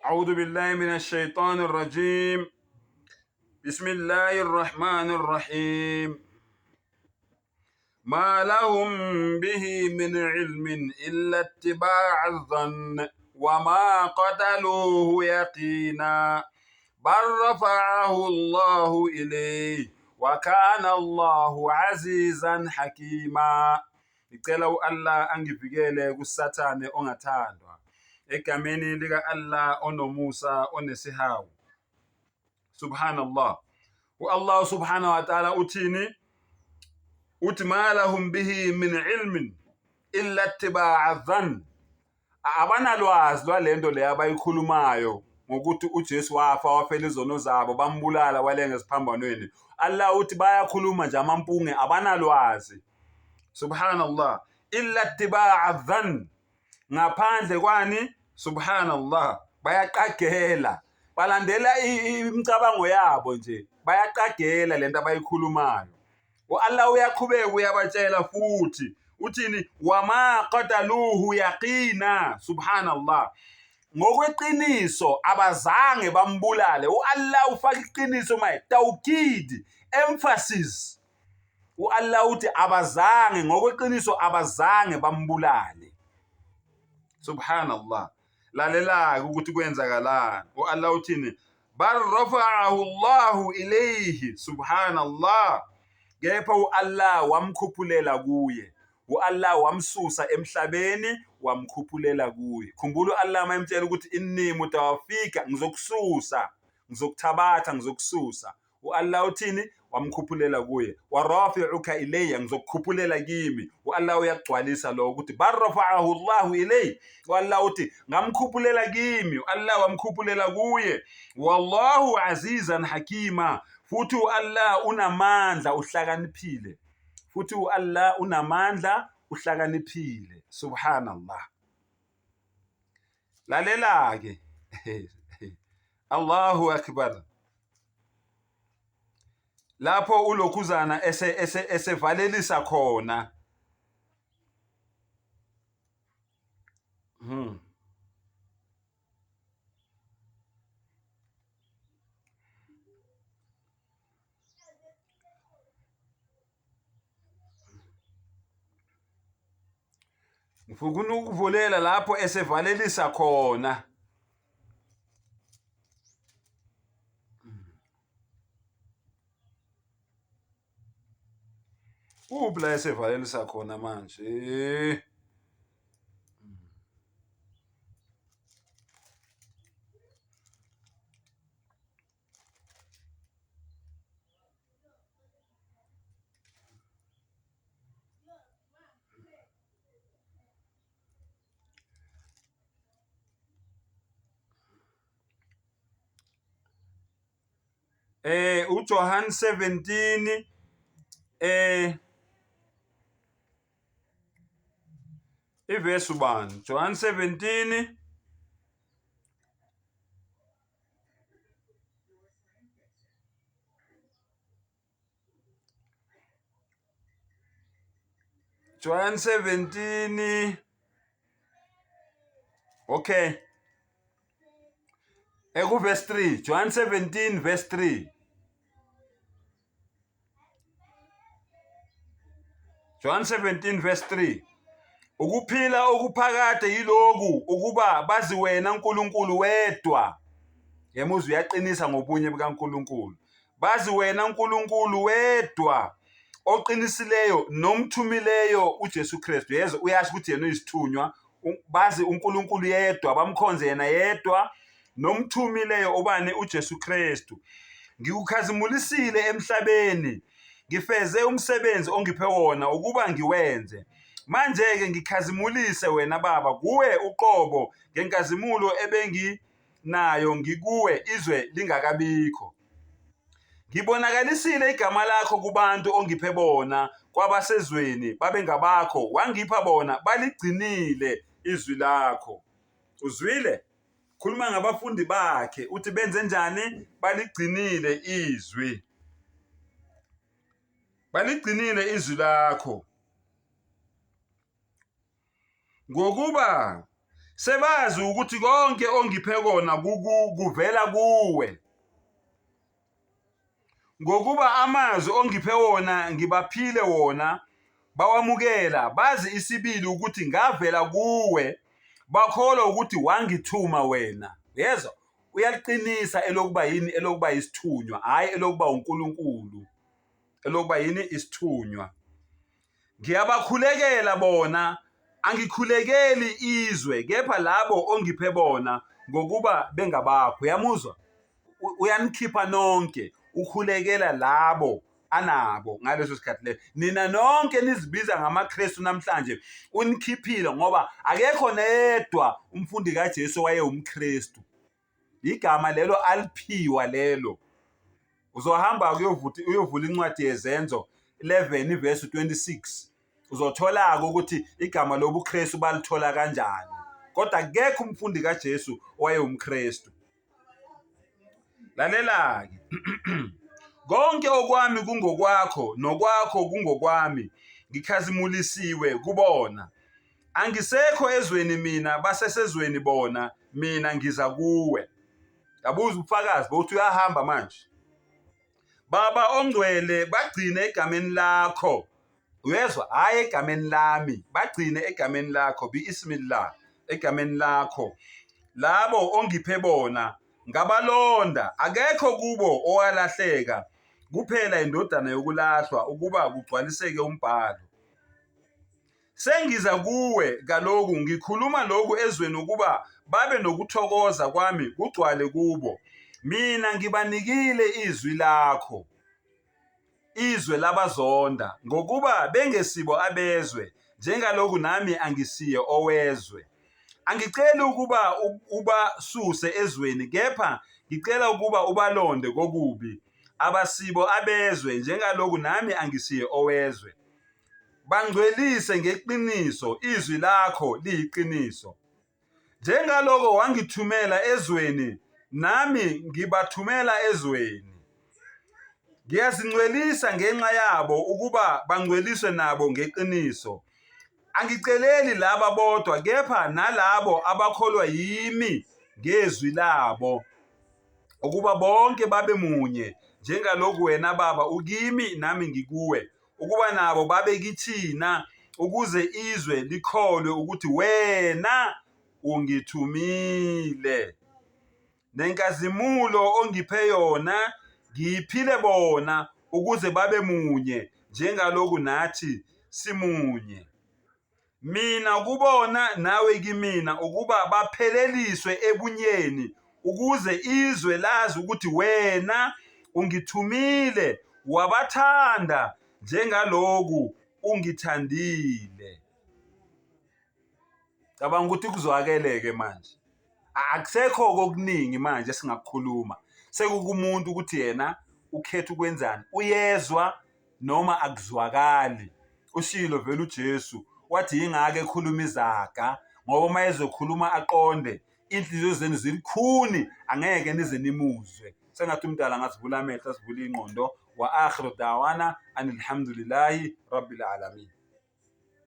أعوذ بالله من الشيطان الرجيم بسم الله الرحمن الرحيم ما لهم به من علم إلا اتباع الظن وما قتلوه يقينا بل رفعه الله إليه وكان الله عزيزا حكيما. Ngicela u-Allah angivikele kuSathane ongathandwa. Egameni lika-Allah onomusa onesihawu. Subhanallah. U-Allah subhanahu wa ta'ala uthini? Uthi ma lahum bihi min ilmin illa ittiba'a dhann. Abanalwazi lwalento le abayikhulumayo ngokuthi uJesu wafa wafela izono zabo bambulala walenga esiphambanweni. Allah uthi bayakhuluma nje amampunge abanalwazi. Subhanallah. Illa ittiba'a dhann. Ngaphandle kwani? Subhanallah. Bayaqagela. Balandela imicabango yabo nje. Bayaqagela lento abayikhulumayo. U-Allah uyaqhubeka uyabatshela futhi uthini wama qataluhu yaqina subhanallah ngokweqiniso abazange bambulale u-Allah ufaka iqiniso maye tawkid emphasis u-Allah uthi abazange ngokweqiniso abazange bambulale subhanallah lalela-ke ukuthi kwenzakalani u-Allah uthini bal rafa'ahu Allahu ilayhi subhanallah kepha u-Allah wamkhuphulela kuye u-Allah wamsusa emhlabeni wamkhuphulela kuye khumbula u-Allah mayemtshela ukuthi inni mutawafika ngizokususa ngizokuthabatha ngizokususa U-Allah uthini? Wamkhuphulela kuye. Warafi'uka ilayya, ngizokukhuphulela kimi. U-Allah uyakugcwalisa lokho ukuthi barafa'ahu Allahu ilayhi. U-Allah uthi ngamkhuphulela kimi. U-Allah wamkhuphulela kuye. Wallahu azizan hakima. Futhi u-Allah unamandla uhlakaniphile. Futhi u-Allah unamandla uhlakaniphile. Subhanallah. Lalela-ke. Allahu akbar. Lapho ulokhuzana ese ese esevalelisa khona. Ngifuna ukuvulela lapho esevalelisa khona. Kuphi la esevalelisa khona manje? uJohn 17 ivesi ubani? John 17 John 17 Okay. Eku verse 3, John 17 verse 3. John 17 verse 3. Ukuphila okuphakade yiloku ukuba bazi wena uNkulunkulu wedwa. Yemuzwa uyaqinisa ngobunye bukaNkulunkulu. Bazi wena uNkulunkulu wedwa oqinisileyo nomthumileyo uJesu Kristu. Yezwa uyasho ukuthi yena uyisithunywa bazi uNkulunkulu yedwa bamkhonze yena yedwa nomthumileyo ubani uJesu Kristu ngikukhazimulisile emhlabeni ngifeze umsebenzi ongiphe wona ukuba ngiwenze manje-ke ngikhazimulise wena baba kuwe uqobo ngenkazimulo ebenginayo ngikuwe izwe lingakabikho Ngibonakalisile igama lakho kubantu ongiphe bona kwabasezweni babengabakho wangipha bona baligcinile izwi lakho. Uzwile? Khuluma ngabafundi bakhe uthi benze njani? Baligcinile izwi. Baligcinile izwi lakho. Ngokuba Sebazi ukuthi konke ongiphe kona kuvela kuwe. Ngokuba amazwi ongiphe wona ngibaphile wona, bawamukela, bazi isibili ukuthi ngavela kuwe, bakholwa ukuthi wangithuma wena. Uyezwa? Uyaliqinisa elokuba yini? Elokuba isithunywa, hhayi elokuba uNkulunkulu. Elokuba yini? Isithunywa. Ngiyabakhulekela bona, angikhulekeli izwe, kepha labo ongiphe bona, ngokuba bengabakho. Uyamuzwa? Uyanikhipha nonke, ukhulekela labo anabo ngaleso sikhathi leso. Nina nonke nizibiza ngamaKristu namhlanje, unikhiphile ngoba akekho neyedwa umfundi kaJesu owayewumKristu. Igama lelo aliphiwa lelo. Uzohamba uyovula incwadi yeZenzo 11 ivesi 26 uzothola-ke ukuthi igama lobuKristu balithola kanjani. Kodwa akekho umfundi kaJesu owayewumKristu. Lalela-ke. Konke okwami kungokwakho nokwakho kungokwami, ngikhazimulisiwe kubona. Angisekho ezweni mina, basesezweni bona, mina ngiza kuwe. Yabuza ubufakazi bokuthi uyahamba manje. Baba ongcwele, bagcine egameni lakho. Uyezwa? Hhayi egameni lami, bagcine egameni lakho, bi-ismillah, egameni lakho. Labo ongiphe bona, ngabalonda, akekho kubo owalahleka, kuphela indodana yokulahlwa ukuba kugcwaliseke umbhalo. Sengiza kuwe kaloku, ngikhuluma lokhu ezweni ukuba babe nokuthokoza kwami kugcwale kubo. Mina ngibanikile izwi lakho, izwe labazonda, ngokuba bengesibo abezwe, njengalokhu nami angisiye owezwe. Angiceli ukuba ubasuse ezweni, kepha ngicela ukuba ubalonde kokubi. Abasibo abezwe, njengalokhu nami angisiye owezwe. Bangcwelise ngeqiniso, izwi lakho liyiqiniso. Njengaloko wangithumela ezweni, nami ngibathumela ezweni. Ngiyazingcwelisa ngenxa yabo ukuba bangcweliswe nabo ngeqiniso. Angiceleli laba bodwa kepha nalabo abakholwa yimi ngezwi labo, ukuba bonke babe munye, njengalokhu wena Baba ukimi nami ngikuwe, ukuba nabo babe kithina ukuze izwe likholwe ukuthi wena ungithumile. Nenkazimulo ongiphe yona ngiyiphile bona ukuze babe munye njengaloku nathi simunye. Mina kubona nawe kimina ukuba bapheleliswe ebunyeni ukuze izwe lazi ukuthi wena ungithumile wabathanda njengaloku ungithandile. Cabanga ukuthi kuzwakeleke manje. Akusekho okuningi manje esingakukhuluma. Sekukumuntu ukuthi yena ukhetha ukwenzani. Uyezwa noma akuzwakali. Ushilo vele uJesu wathi yingakho ekhuluma izaga ngoba uma ezokhuluma aqonde inhliziyo zenu zilikhuni angeke nize nimuzwe. Sengathi umdala angasivula amehlo asivule ingqondo. Wa akhiru dawana anilhamdulillahi rabbil alamin.